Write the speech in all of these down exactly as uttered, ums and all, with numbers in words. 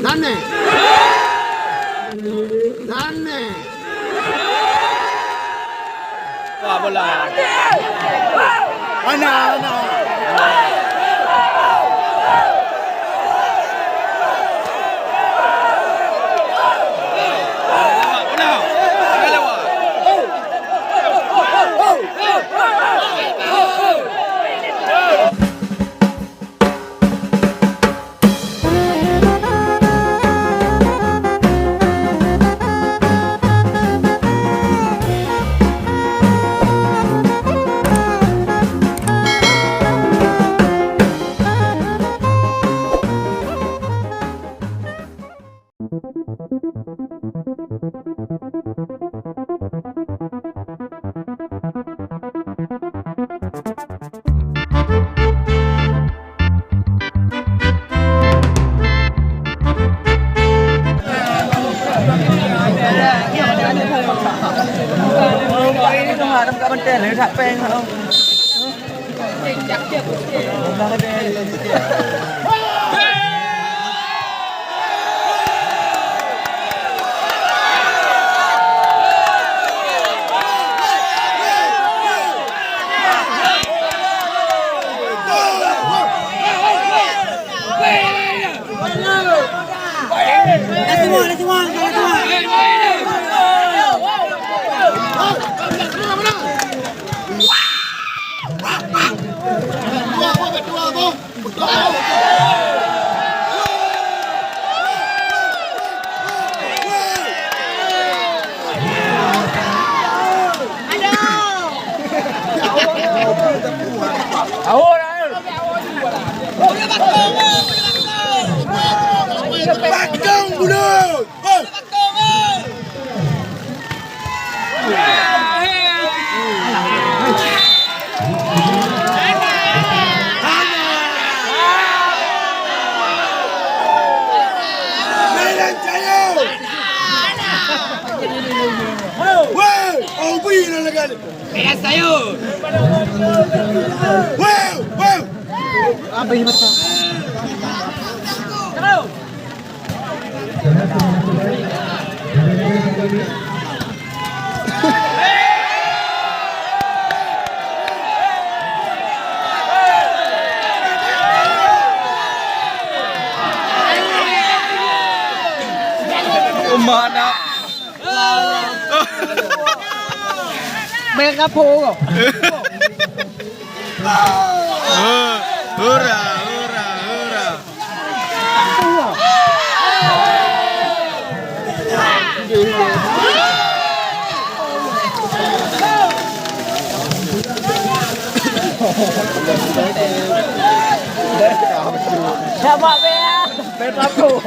Aneh. Aneh. Wah, bola. Aneh, aneh. Batong bulut! Weh! Obi na lagan. Weh! Weh! Mana? Banyak kapur kau. Hura, hura, hura. Sabar, Bea. Bea takut.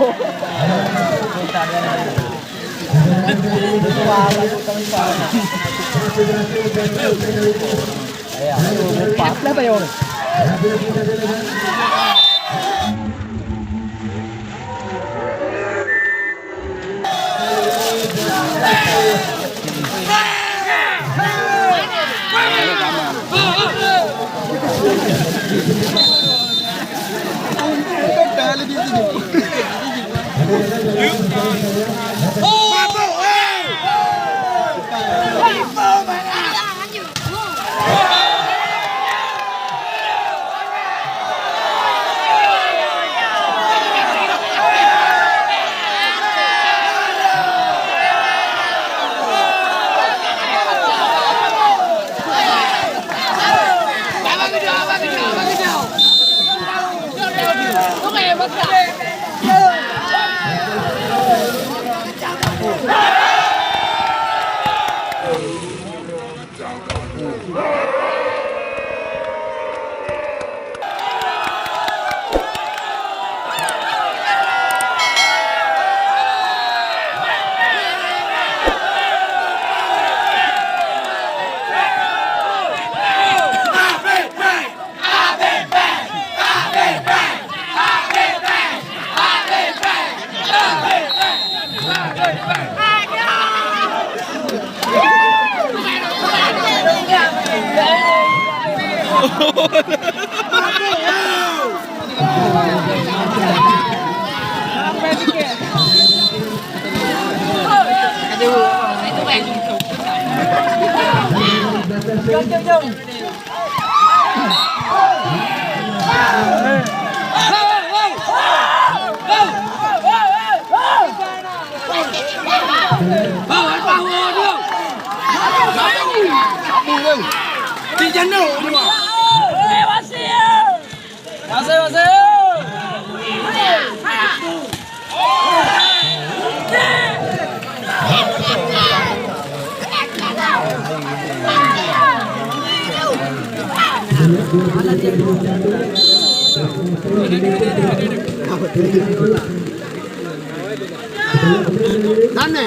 Nane.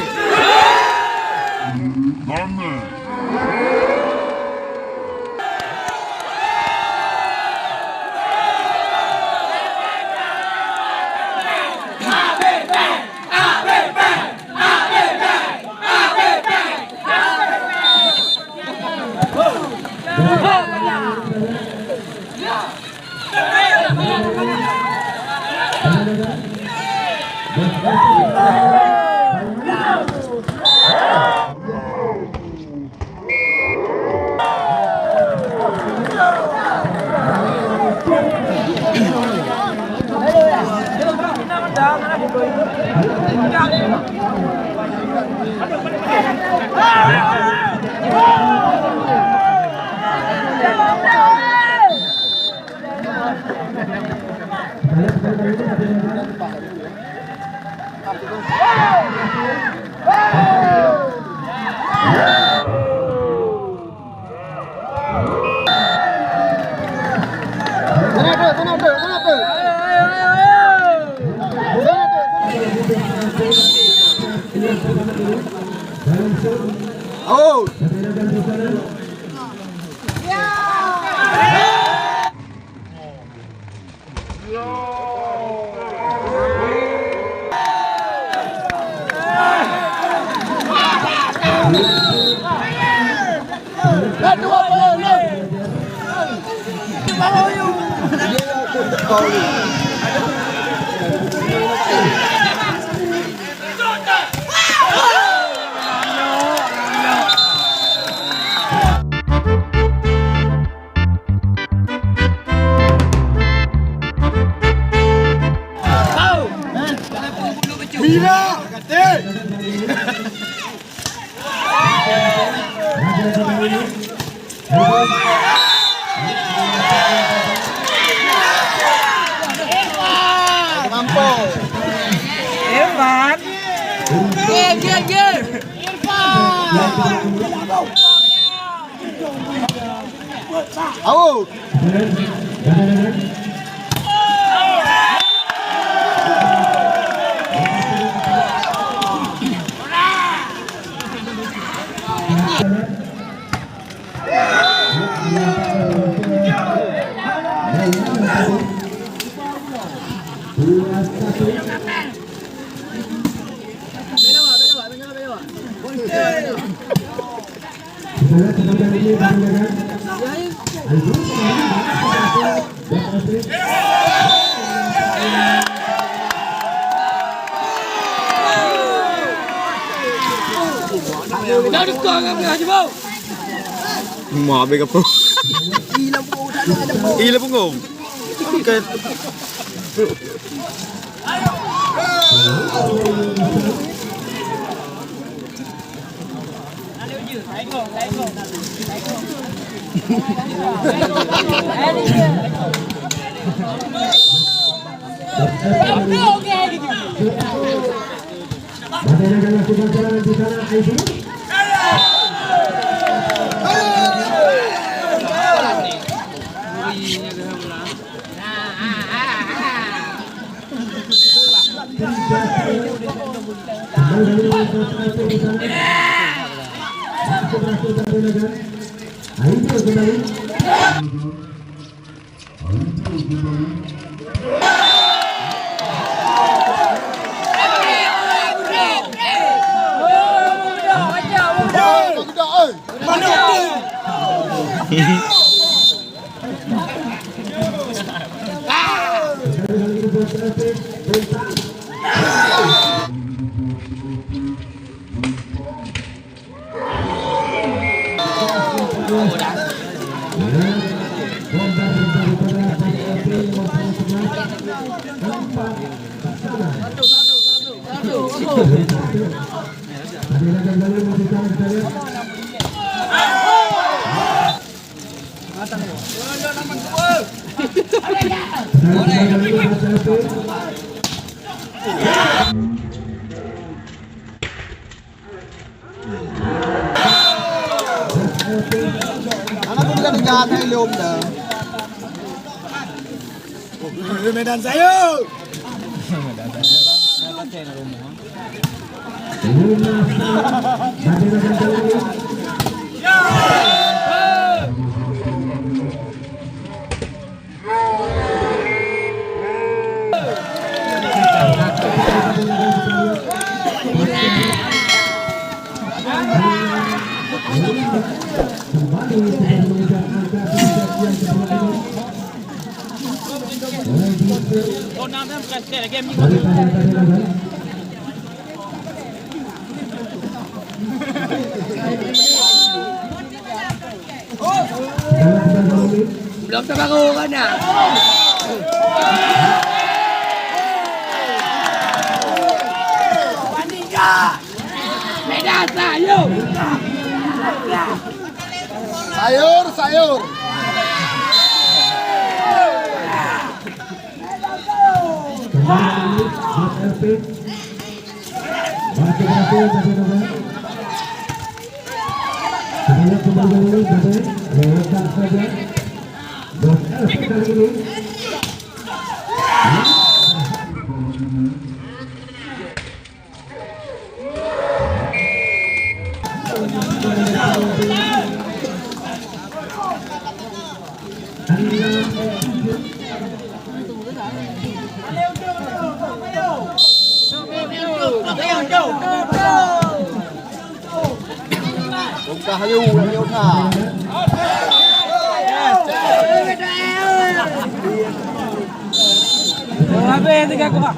Mira! Mampu. Evan. Ye, ye, ye. Irfan. Out. Dah dekat dengan Haji Bau. Mak habis kapal. Ih, lampu. Ih, lampu kau. Bukan. Anak tu bukan tiga, anak ilum dah. Medan Sayur. Belum terbaru kan nak? Medan Sayur. Sayur, sayur. Kita lihat kembali dulu, Bos Elvi kali ini. Bongkah ayu, ayu that. Habis tiga kuah.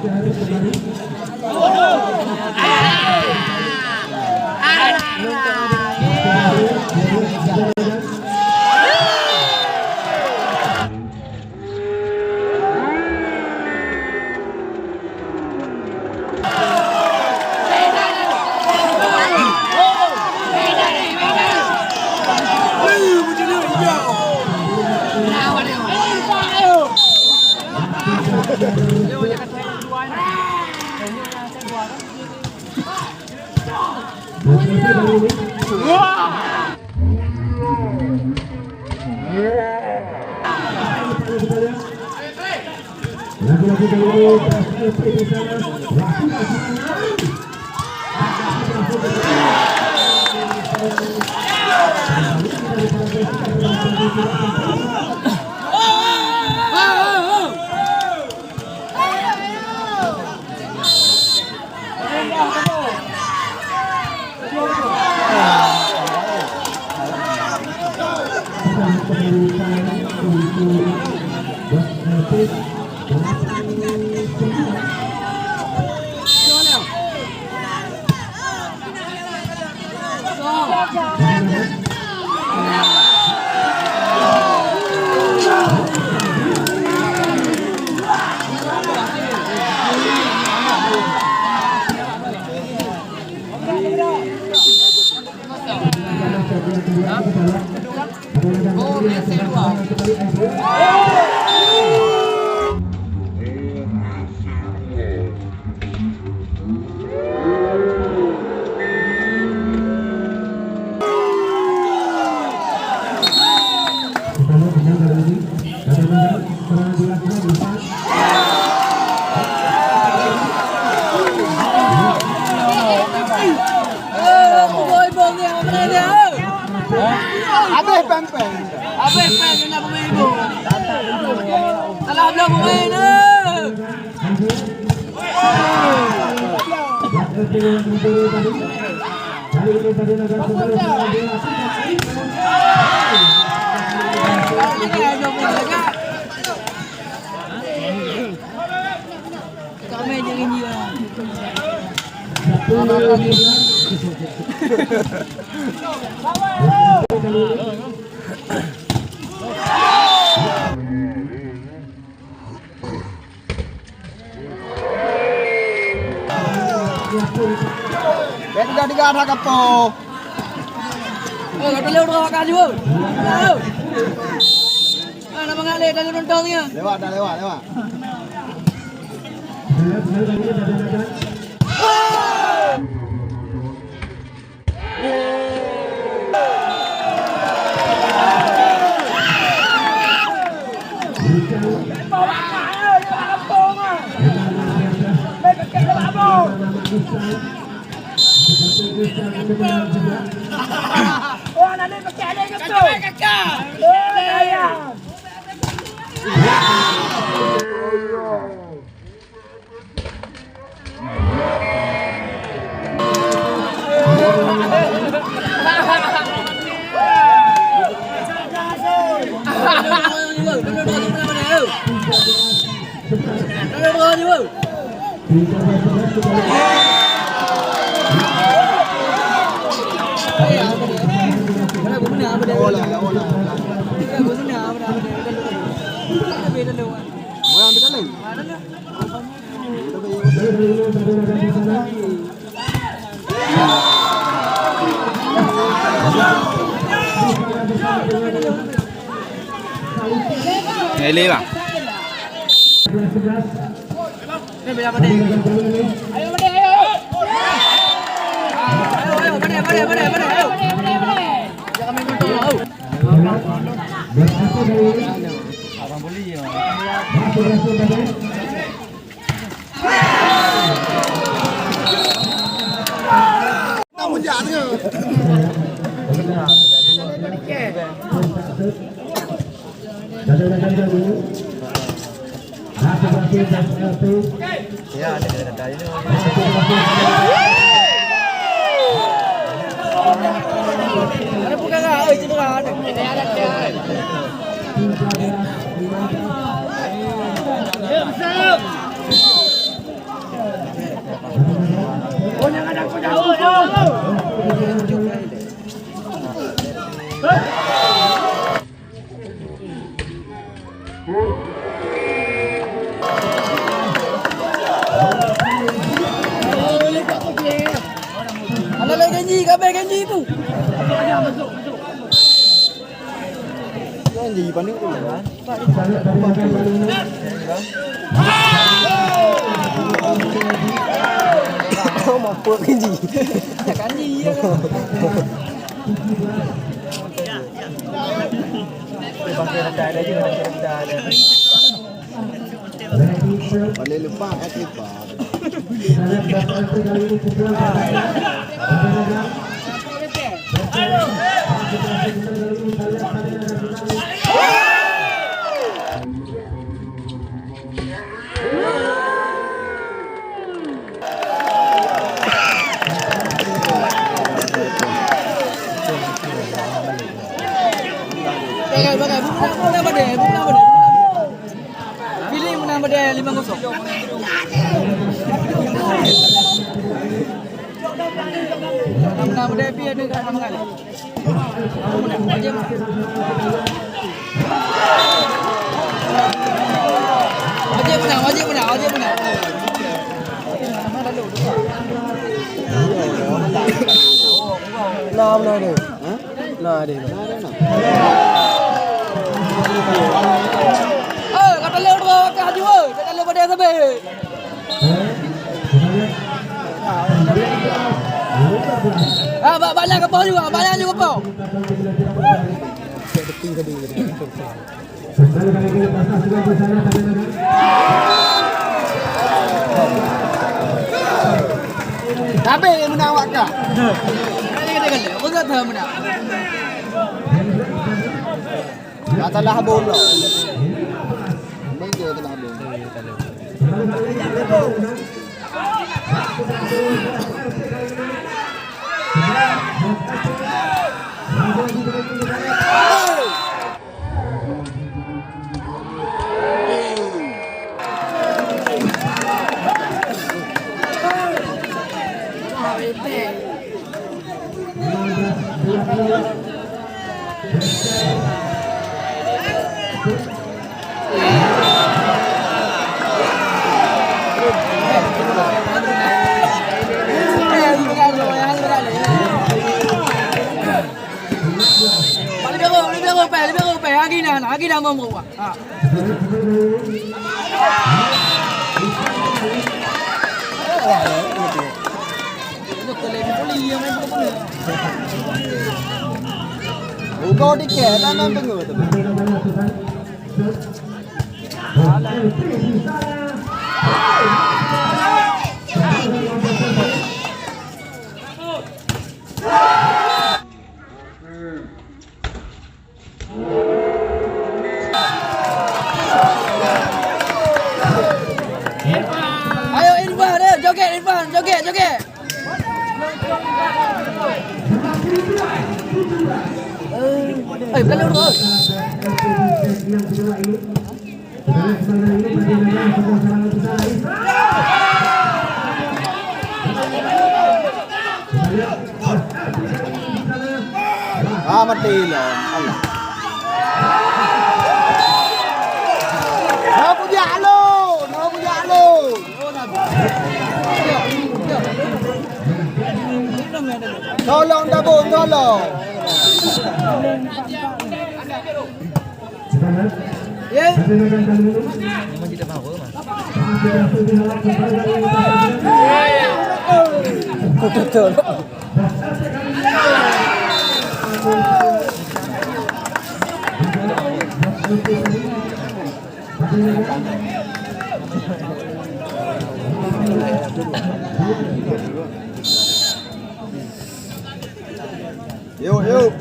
Habéh péng-péng. Habéh péng keunan pemain ibu. Salah bloe pemain tu. Kami jadi dia. Ada kapo. Oh, kata lewat dua kali, oh. Tahu. Ah, nama ngak leh, dah nonton ni, ah. Lewat, dah lewat, lewat. Ele bang. Ada lagi janji, kami janji tu. Janji panik tu kan. Kau mampu janji. Janji ya. Boleh lupa, eh, lupa. Bagai, bagai. Buk menang, buk menang badai, buk menang badai, buk menang badai. Pilih menang badai lima kosong. Menang badai, pi ada kat menang. Wajib menang, wajib menang, wajib menang. Nah, benar tu. Nah, deh. Eh, kata lé dua kah jua, kata lé pada sabe. Ah, ba-, banyak ke pau juga, banyak juga pau. Tapi menang awak kah? Kali kata-kata, apa kata menang? Dah salah bola. Main dia salah bola. Lagi dah, lagi dah mau buat. Ha. Ugoe dikeh, dan nan teungoh tu. Ayo Irfan, eh, joget Irfan, joget, joget. Eh, bukan dulu. Ah, mati lah. Allah. Nak kujak lôn, nak kujak lôn. Tolong tabung, tolong. Yuk, yuk.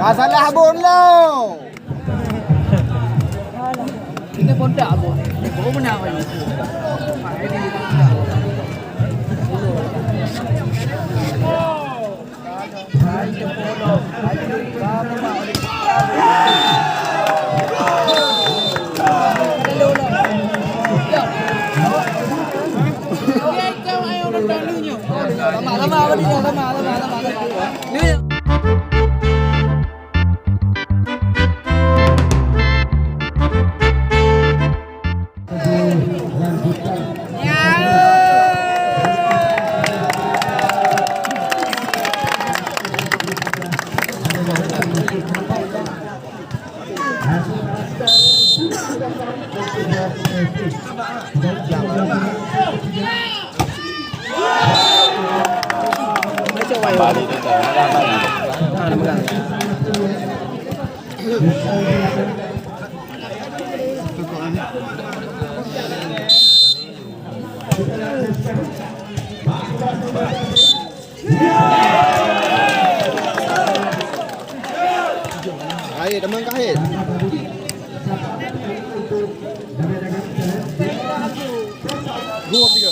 Ka salah bôn lo. Ini kontak bôn. Baru menang lagi. Kahit, teman kahit. Dua, tiga.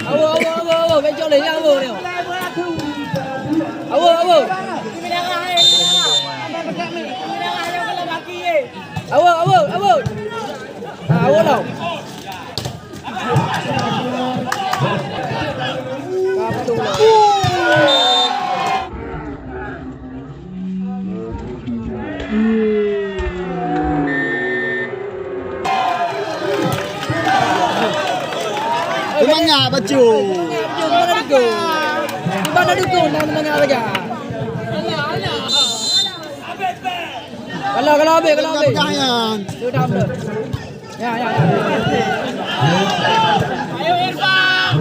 Awo, awo, awo, awo, bejol lé, awo, awo. Awo, awo. Awal lah. Kaptung lah. Semangat, Bacut. Semangat, Bacut. Semangat, Bacut. Kalau, kalau habis, kalau habis. Pegang, pegang, ya. Sudah, sudah. Ya, ya, ya. Ayo, Irfan.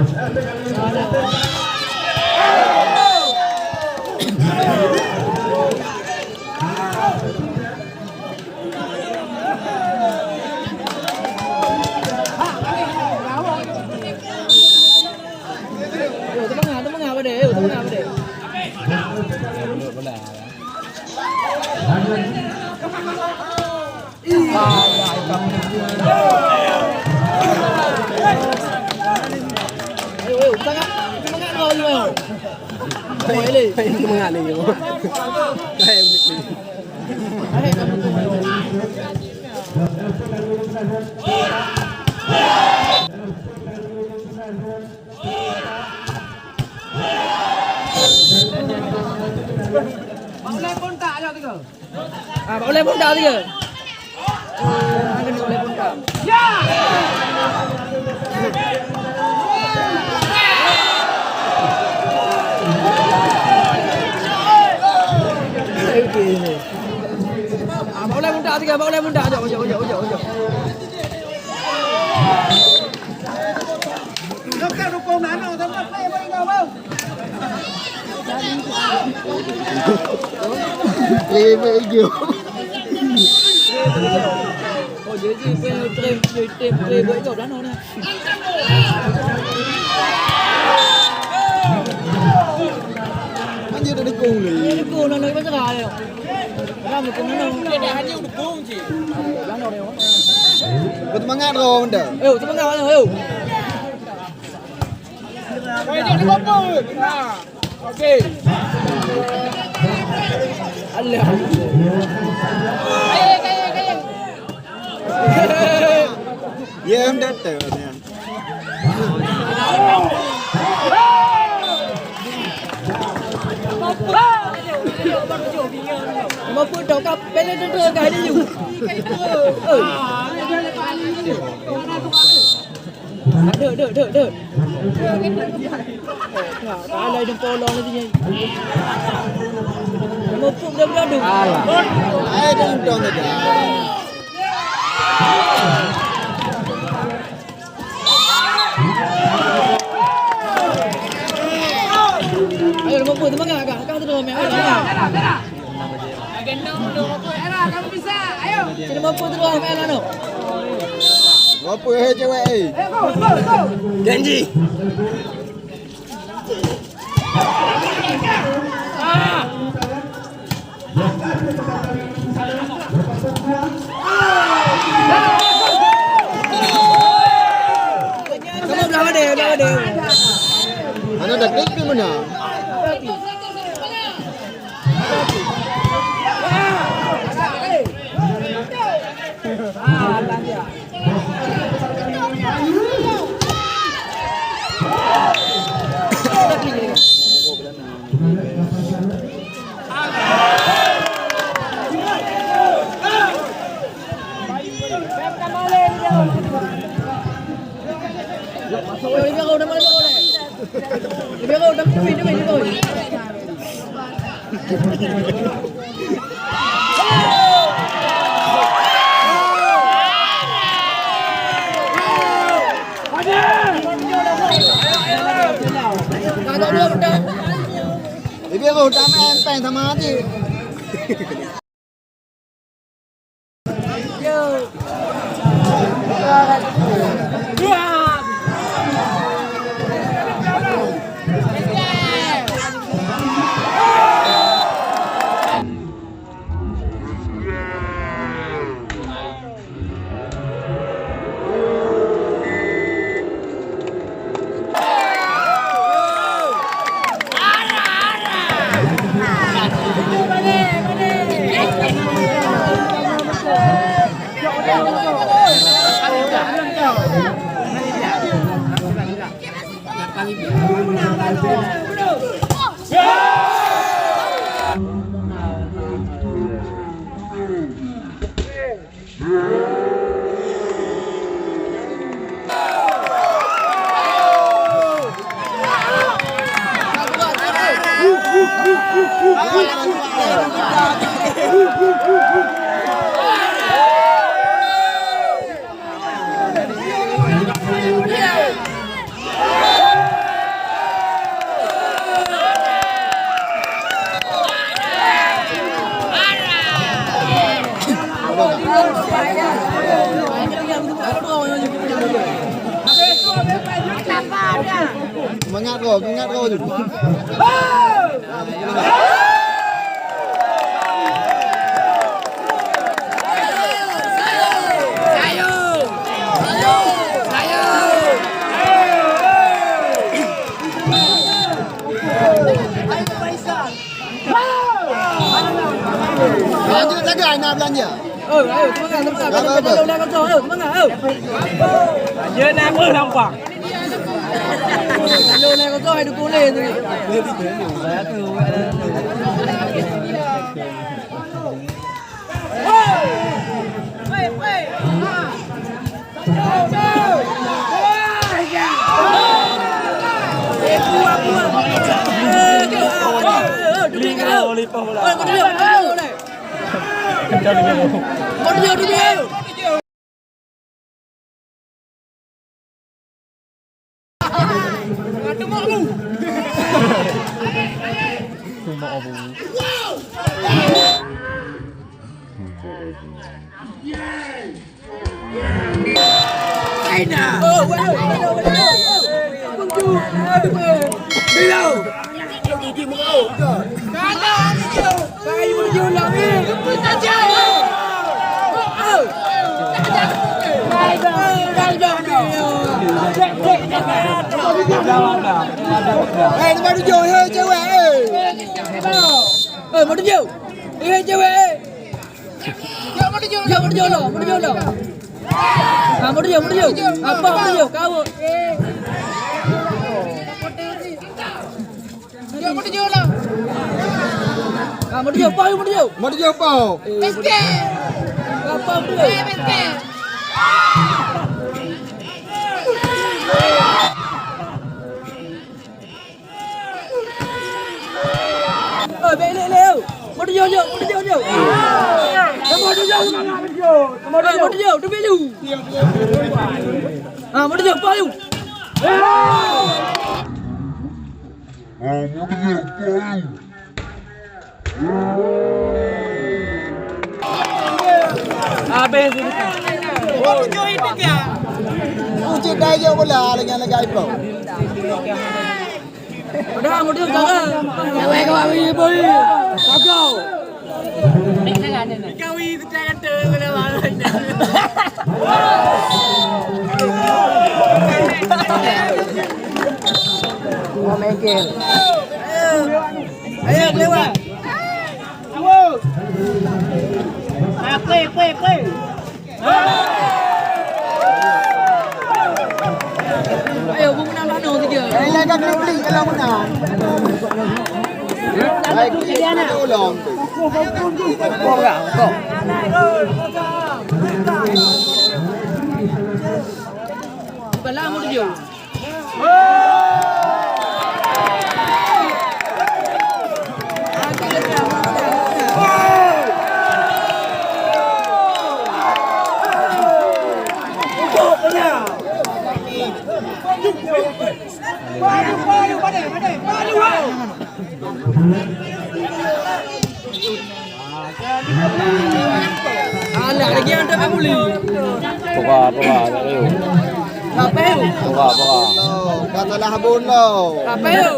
Yo, teumangat, teumangat, padé. Yo, teumangat, padé. Ayo, ayo, semangat. Semangat, ayo, ayo. Semangat ni, yo. Ayo, ayo. Bak ulèe puntak, ayo tiga. Ah, bak ulèe puntak tiga. Ah, kena ulèe puntak. Ya! Ah, bak ulèe puntak tiga, bak ulèe puntak. Jok, jok, jok, jok, jok. Kan dia dah dukung ni. Dukung, nak, nak, nak, nak, dukung, nak, nak. Bersemangat, Ron, dah. Ayo, semangat, ayo, ayo. Alah. Ya, em, dah tahu, ya. Lima puluh dua kah? Pele dua kah ada you? Dek, dek, dek, dek. Nah, kalah dengan polong lagi ni. Lima puluh dah beradu. Alah. Eh, dong, dong, dong. Ayo, lima puluh, semangat, Kak. Kak, terus, Mek. Ayo, semangat. Sini, lima puluh terus, Mek, anu. Lima puluh, eh, cewek, eh. Janji. Kamu belah mana? Belah mana? Mana dah klik di mana? Ibu aku tak main pen sama adik. Semangat kau, semangat kau tu. Lanjut sagai na belanja. Oh, ayo, semangat, semangat. Kalau ada nol kosong, ayo, semangat, ayo. Dia nak apa nampak? Kalau nol kosong, ayo dukung leh tu. Eh, nombor tujuh, eh, cewek, eh. Eh, nombor tujuh. Eh, cewek, eh. Nombor tujuh, nombor tujuh, nombor tujuh. Ah, nombor tujuh, nombor tujuh. Apa nombor tujuh? Kau. Nombor tujuh lah. Ah, nombor tujuh, apa nombor tujuh? Nombor tujuh apa? Basket. Apa nombor tujuh? Eh, basket. Oh, bèk lé, lé, oh. Nombor tujuh, tujuh, nombor tujuh, tujuh. Nombor tujuh, semangat, nombor tujuh. Nombor tujuh, tu bèk ju. Ah, nombor tujuh, apa ju? Habis. Ucit dah jauh bola dengan lagi iPhone. Udah, udah, jangan. Jangan kau habis, boy. Kagau. Kau itu jangan tu, kena bangun. Oh, Michael. Ayo, keluar. Ah, play, play, play. Ayo, bu menang lah, no, tiga. Eh, laga klik-klik kalau menang. Baik, klik, klik ulang. Bukan lah, mau tujuh. Alah, lagi ada tak boleh. Pura, pura, tak boleh. Apa tu? Pura, pura. Ka salah abon lo. Apa tu?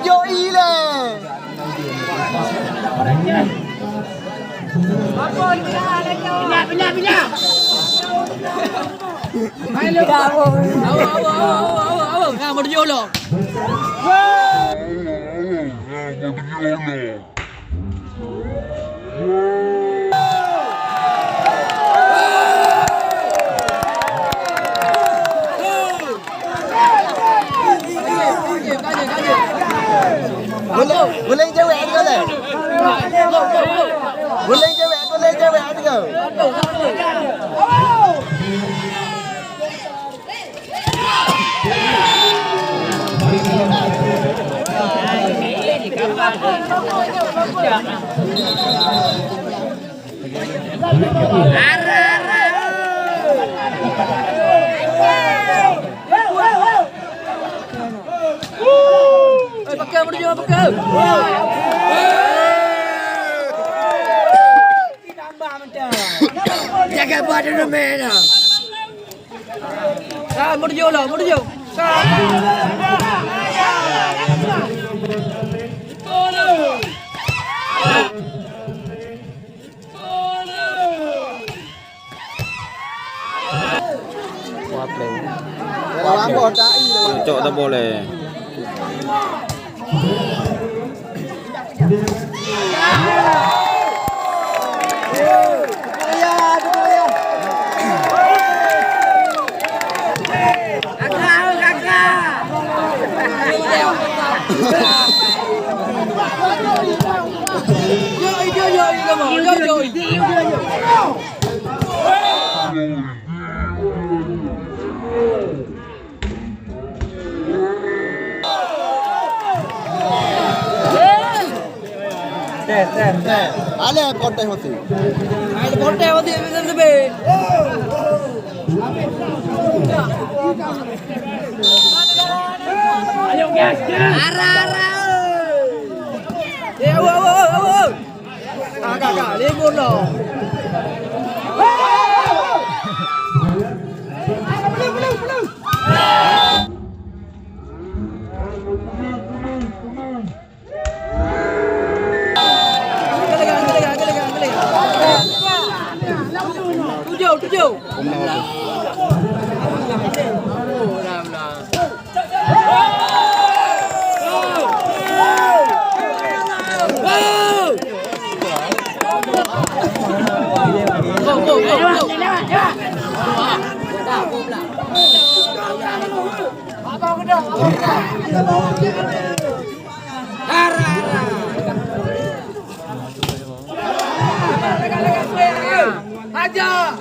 Yo ile. Awa, awa, awa, awa, awa, awa. Nah, meunyoe lo. Guléng cewek tiga leh. Guléng cewek, guléng cewek tiga. Jaga buat dulu, men. Ah, menuju lah, menuju. Cok tak boleh. Aleh protes mati. Aleh protes mati, bisa sebut. Ara, ara. Eh, awa, awa, awa, awa. Agak, agak, libur lah. Tujuh, tujuh. Hajar!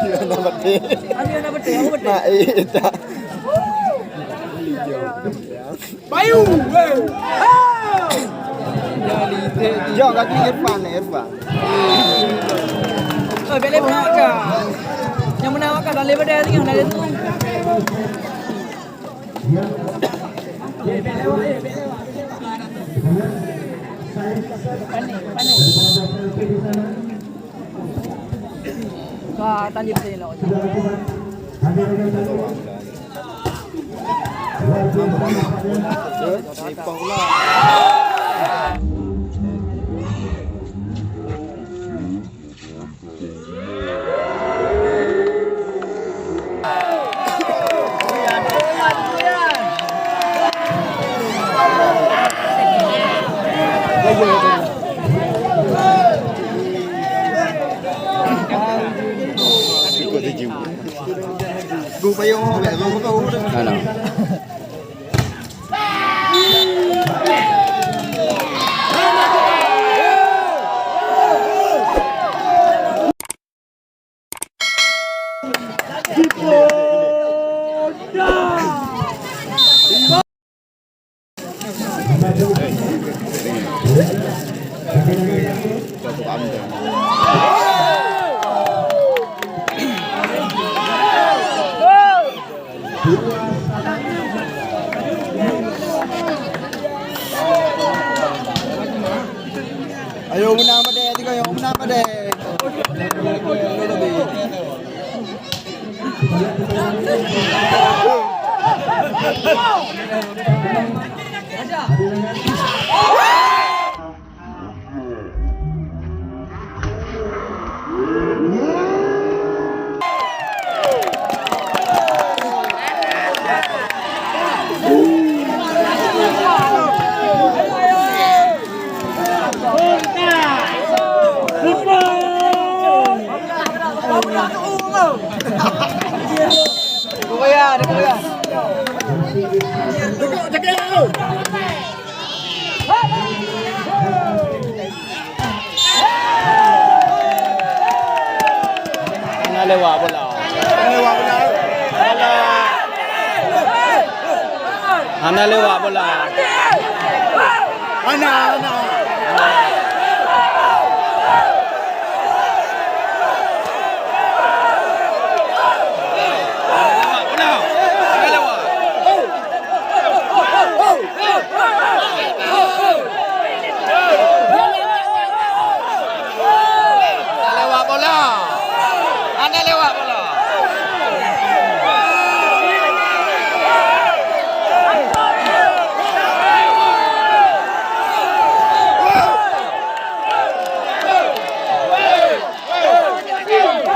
Iya, nama deh. Ani anak betul, aku betul. Nah, iya. Bayu. Jom kaki Irfan, Irfan. Oh, bele maka. Yang mana maka dalam beda ni, dalam tu. Panik, panik. Wah, tadi betul ni. Hana. Ayo, meunang padé, tiga, ayo, meunang padé. Hana lewat bola. Hana lewat bola. Hana lewat bola. Hana, hana. Hana lewat bola. Hana lewat bola.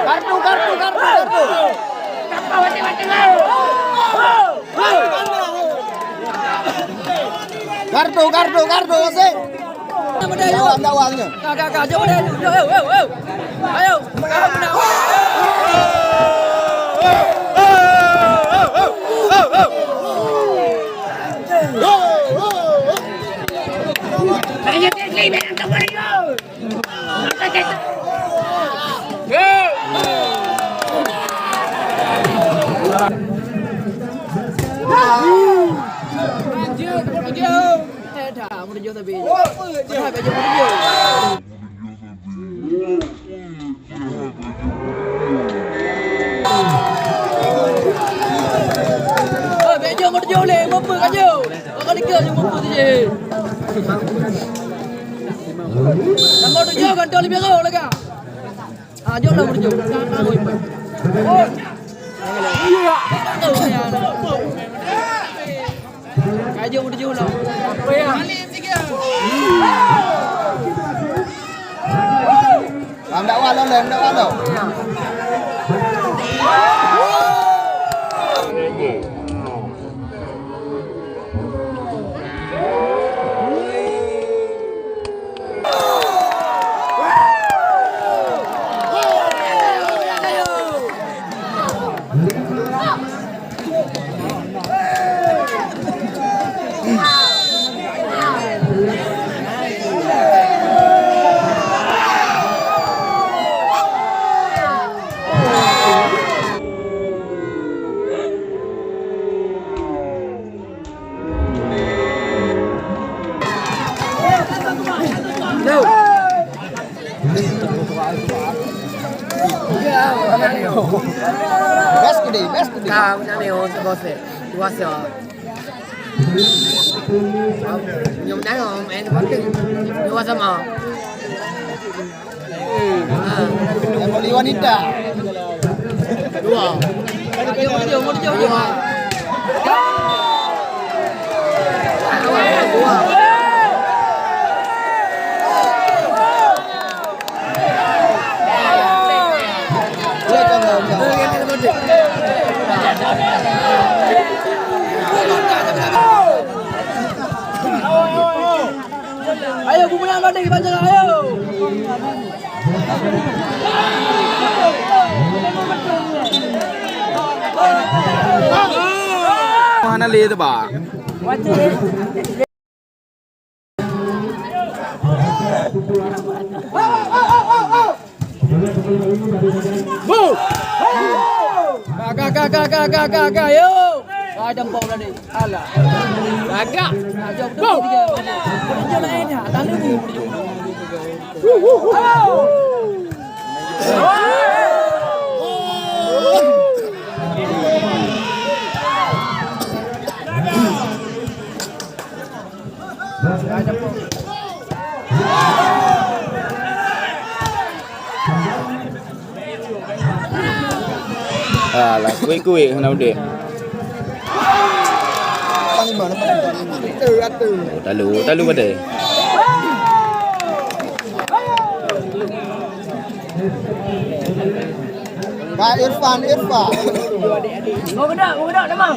Kartu, kartu, kartu, kartu. Kartu, kartu, kartu, asik. Dakwah, dakwah nyoe. Ka, ka, ka, jom deh. Yo, yo, yo, yo. Ayo. Bèk jeuet meutujoh lé, meupeu ka jeuet. Ka dikeue jeuet meupeu tijih. Nombor tujoh gantoe leubeh rhot lagak. Ah, jeuet lah meutujoh. Ka jeuet meutujoh lah. Lam dakwah lom, lam dakwah lom. Best today, best today. Ka, meunan ni, oh, bos, eh. Dua siap. Senyum dah, main seperti dua sama. Hmm. Ha. Yang beli wanita. Dua. Dua. Dua. Ayo, geumeunang banding, Banjarah, ayo! Hana lé teuh, Bang. Ga, ga, ga, yo. Ga jempol tadi. Alah. Gagak. Ga jempol tiga. Tunjuk lain ya, tak lemu. Alah, kuék-kuék hana udép. Oh, talu, talu padahai. Ba Irfan, Irfan. Mau gedak, mau gedak, Damang.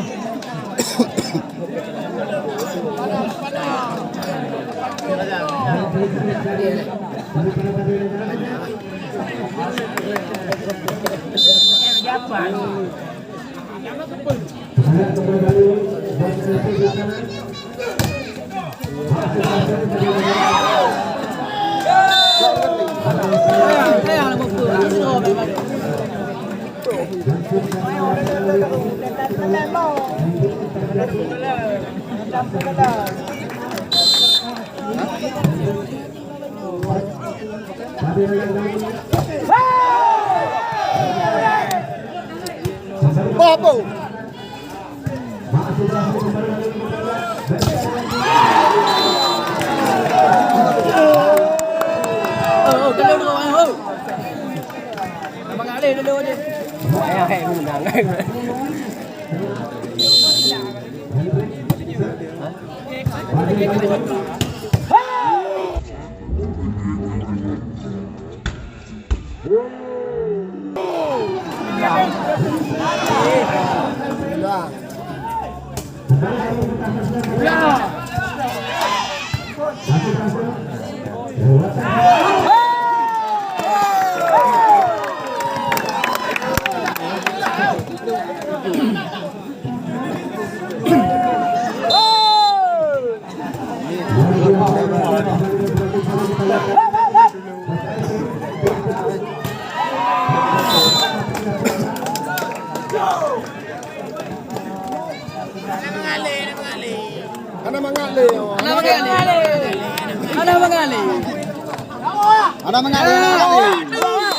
Bah, apa? Hana mangat lé. Hana mangat lé. Hana mangat lé. Hana mangat lé. Awak,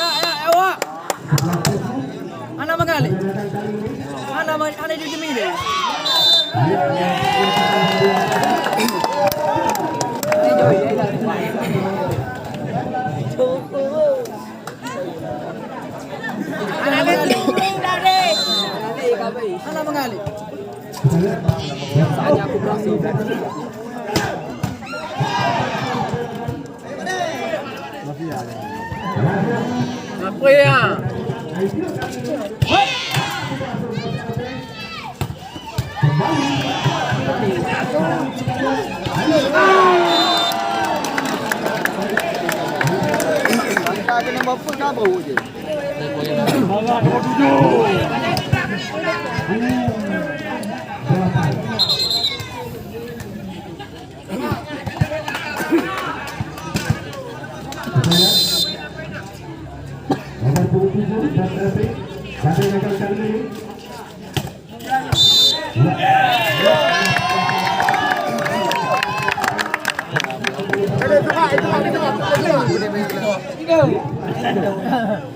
awak, awak. Hana mangat lé. Hana ma-, hana jijemi lé. Hana mangat lé. Hana mangat lé. Apa ya? Kita kena mampu kabur je.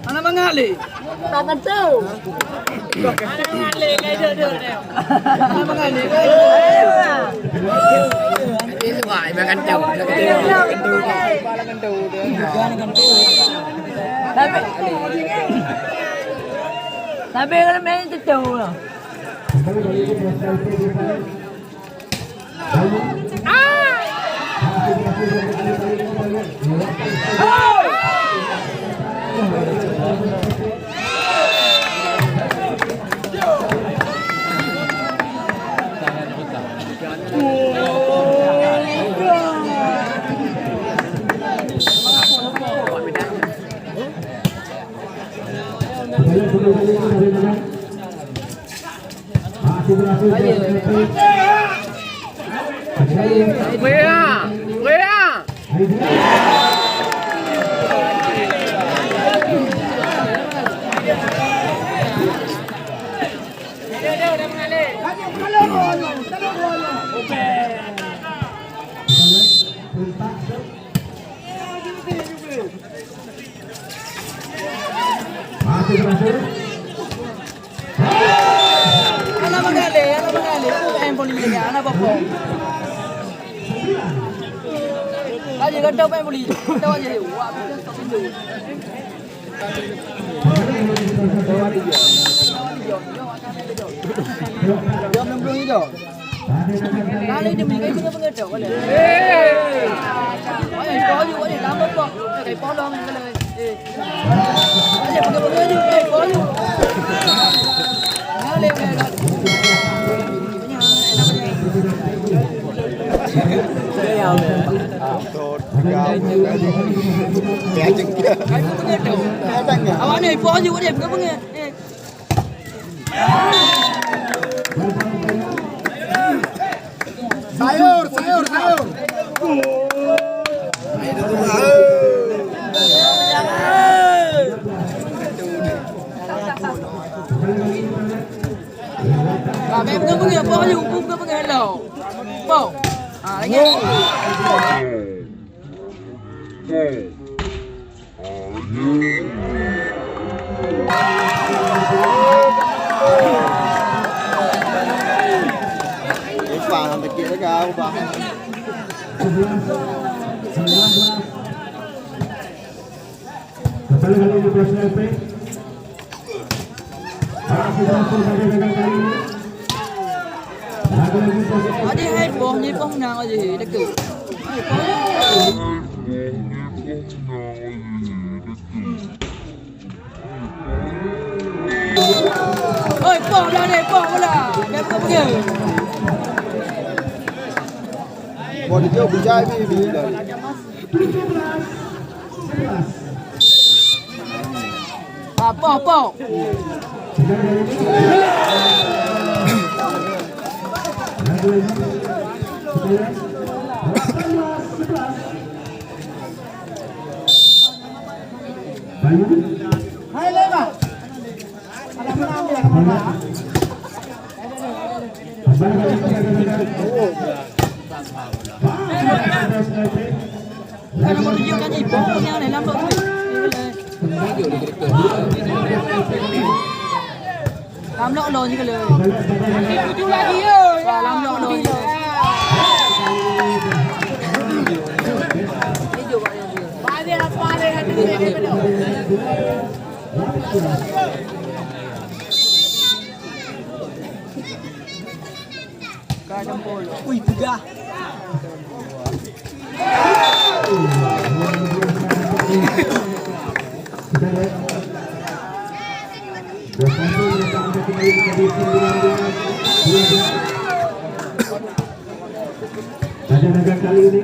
Hana mangat lé. Tangan tu. Tapi, tapi kalau main tu jauh lah. Anak mengalir, anak mengalir. Main boli dia, anak bapa. Aja kata main boli. Kata aja. Wah, betul tak betul. Jam enam puluh hijau. Kali dia meninggal, dia meninggal. Ayo, kau juga ni, lambat kau. Kayak polong ni kalau. Eh. Ayo, pegang-pegang je, eh, kau juga. Mengalir, mengalir. Awak ni, ipoh aja, dia pegang-pegang. Sayur, sayur, sayur. Bèk peugah-peugah, boh yu, peugah-peugah lom. Boh. Ha, lagi. Upah, upah. Kembali lagi ke Bos L P. Adik hai poh, nyoe poh nang aja, dekat. Oi, poh dah ni, poh bola. Dah pergi. Poh dijauh bujai ni, ni dah. Apa, apa? Hai, lewat. Lam lok lôn je keuh. Tujuh lagi, yo. Lam lok lôn je. Ui, peugah. Pada laga kali ini,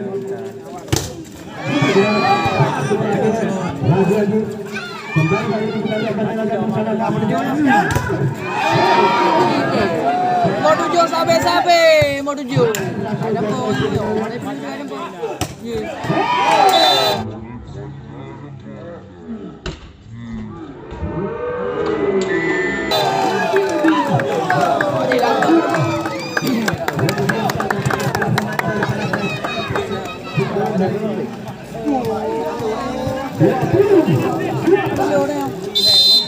Mau tujuh sampai-sampai, mau tujuh. Ada apa? Ada apa? Ada apa? Ya.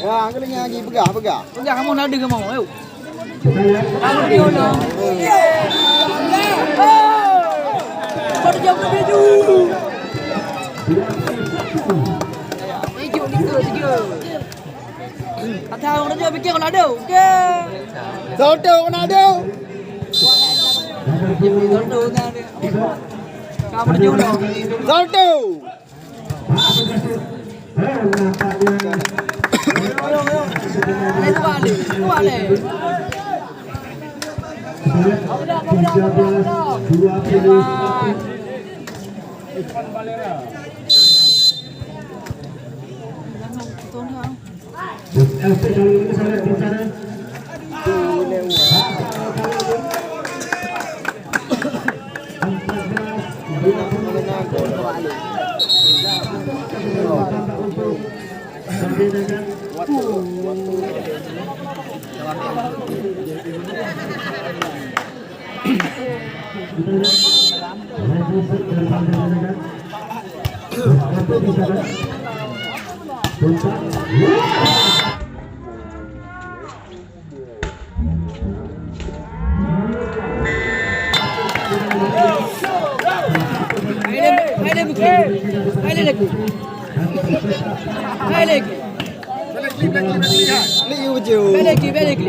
Wah, kena lagi peugah, peugah. Peugah kamu nada kamu, ayo. Kamu dia lah. Baru jam tujuh. Tujuh, tiga, tiga. Kata orang tu fikir kau nada, okey. Soto kau nada. Soto nada. Kamu dia lah. Soto. Hai lagi. Hai lagi. Balik lagi, balik lagi,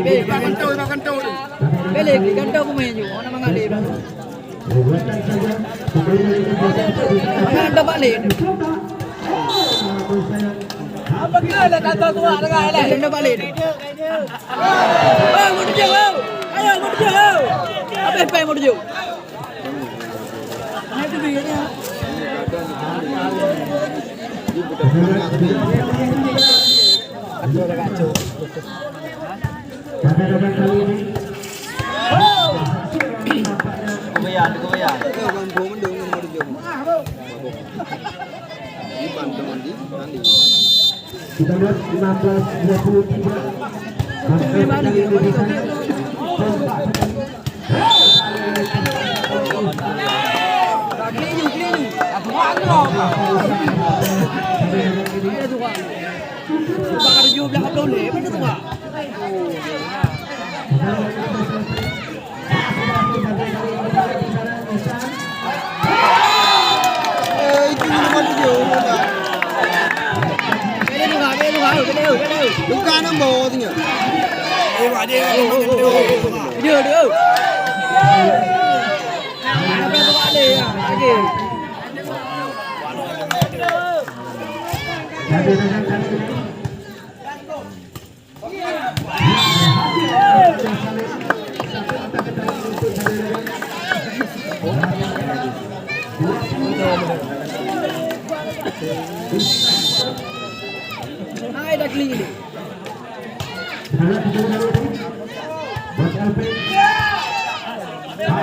balik lagi. Balik lagi, gantung pemain je. Orang mangat dia. Mangat dah balik. Apa kena dah kata tuan dengan elok? Dah balik. Oh, mau tujuh, oh. Ayo, mau tujuh, oh. Habis pai mau tujuh. Kita lihat enam belas dua puluh tiga. Luka nang bawa tu nya. Dia, dia. Ada berapa kali ya? Lagi. Hai, dah clean.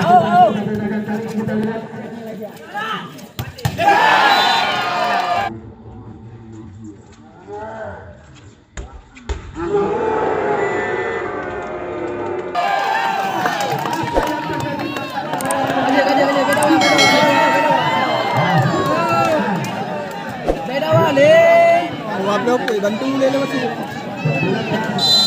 Oh, oh. Beda wale. Wah, blok, eh, bantu dia lah masih.